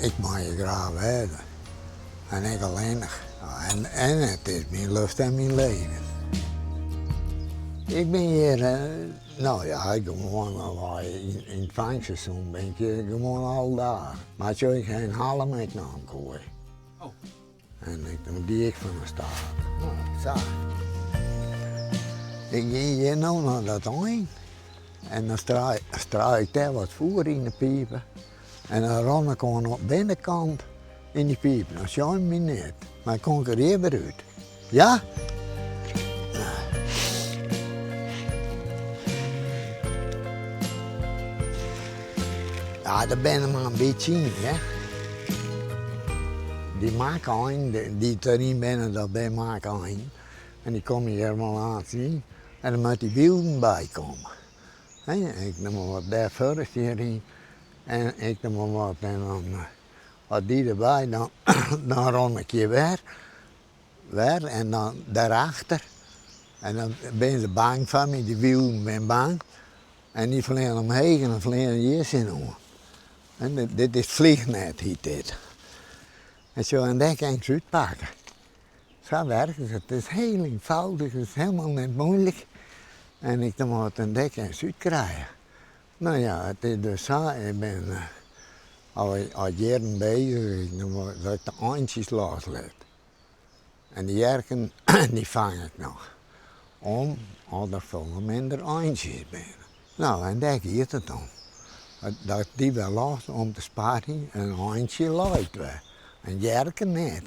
Ik mei hjir graach wêze. En ek allinnich. En it is myn lust en myn leven. Ik bin hjir, no ja, gewoan yn it fangseizoen bin ik hjir gewoan alle dagen. Mar sjoch, ik ha yn Hallum ek noch in koai. En ik dan die ik fan de stad. No, sa. Ik gean hjir no nei dat ein en dan strui, strui ik dêr wat foer yn de pipen. En dan rin ik oan de binnenkant yn dy pipen. Dan sjogge se my net. Mar dan kom ik der hjir wer út. Ja? Ja, der binne mar in bytsje yn, hear. Dy makeinen dy't deryn binne, dat binne makeinen. En dy komme hjir wol aanst yn. En dan moat dy wylden by komme. Hè, ik nim mar wat dêr furst hjiryn. En ik nim mar wat en dan, as dy derby, dan, dan rin ik hjir wer. Wer en dan dêrachter. En dan binne se bang foar my, dy wylden binne bang. En dy fleane omheech en dan fleane hjir tsjinoan. En dit is vliegnet, hyt dit. En sjo, en dêr kin ik se útpakke. Sa werkt it. It is hiel ienfâldich, it is helemaal net moeilik. En ik moat en dêr kin ik se útkrije. No ja, it is dus sa, ik bin al al jierren bezich dat ik de eintsjes loslit. En de jerken dy fang ik noch. Om as der folle minder eintsjes binne. No, en dêr giet it om. Dat dy wer los om te sparjen, in eintsje leit wer. In jerke net.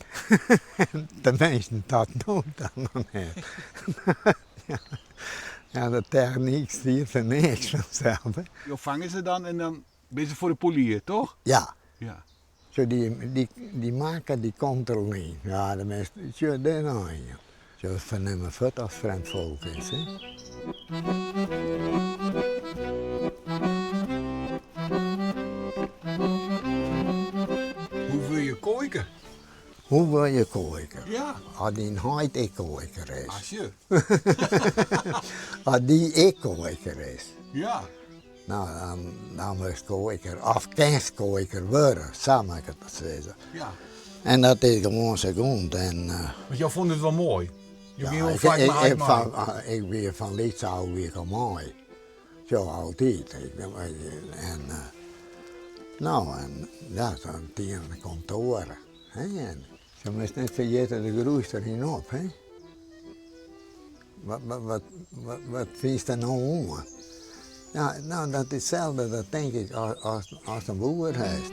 Teminsten, tot no ta noch net. Ja, de technyk stiet foar niks fansels. Jo fange se dan en dan binne se foar de poelier, toch? Ja. Ja. Sjoch, dy, dy, dy makke dy komt der al yn. Ja, de measte, sjoch, dêr noch ien. Sjoch, fernimme fuort as frjemd folk is, hè. Hoe wurd je koaiker? Hoe wurd je koaiker? Ja. As dyn heit ek koaiker is. Ah, sjoch. As dy ek koaiker is. Ja. No, dan, dan wurdst koaiker. Of kinst koaiker wurde, sa moat ik it sizze. Ja. En dat is gewoan sa gûnd. En, Want jo fûnen it wol moai? Jo ja, giene wol ik, faak ik, mei ik, mei. fan, ik wie fan lyts ôf wie ik al mei. Zo altyd. En, no, en ja, sa'n tien kantoar. Hè, en se moast net ferjitte de groest deryn op, hè. Wat, wat, wat, wat, wat fynst der no oan? Ja, no, dat is itselde, dat tink ik, as, as, as in boer hast.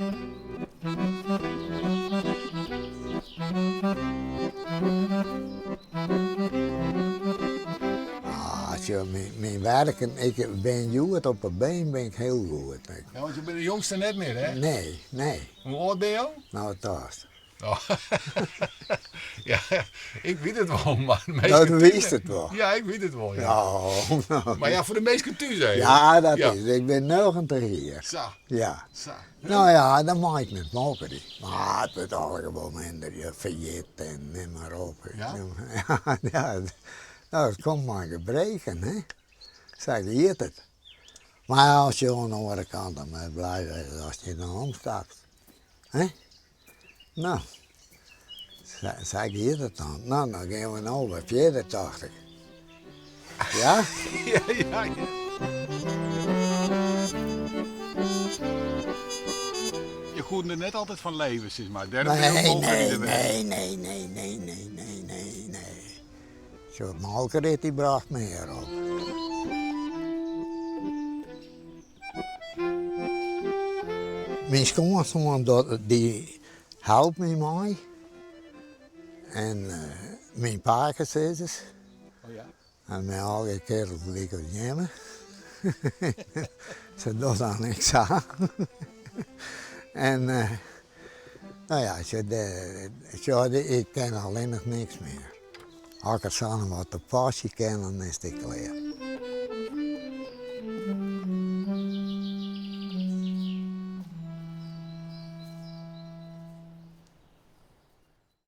Ah, sjoch, myn, myn werken, ik bin hjoed op 'e been bin ik hiel goed. Ja, want je binne de jongste net mear, hè? Nee, nee. Hoe âld binne jo? No, tast. Oh. ja, ik wit it wol, mar de No, minsken do thús witst it wol. Ja, ik wit it wol, ja. No, no. Mar ja, foar de minsken thús even. Ja, dat Ja. is. Ik bin 90 jier. Sa, Ja. sa. No ja, dan mei ik net mopperje. Mar it wurdt allegear wol minder. Je ferjit en nim mar op. Ja? Ja, ja, no, it komt mei gebreken, hè. Sa giet it. Mar as je oan de oare kant dan mar blij wêze ast hjir dan omstapst. Hè? No, sa, sa giet it dan. No, dan gean we no wer fierder, tocht ik. Ja? Ja, ja, ja. Je koenen der net altyd fan leve, sis mar. Dêrom binne jo Nee, molke nee, rider west. nee, nee, nee, nee, nee, nee, nee, nee. Sjoch, molkerit dy brocht mear op. Myn skoansoan dy helpt my mei. En myn pakesizzers. Oh ja. En myn allegear kearels lykas jimme. Se dogge dan ek sa. En no ja, sjoch, ik ken allinnich niks mear. As ik der sa noch wat te pasje kin, dan is it ek klear.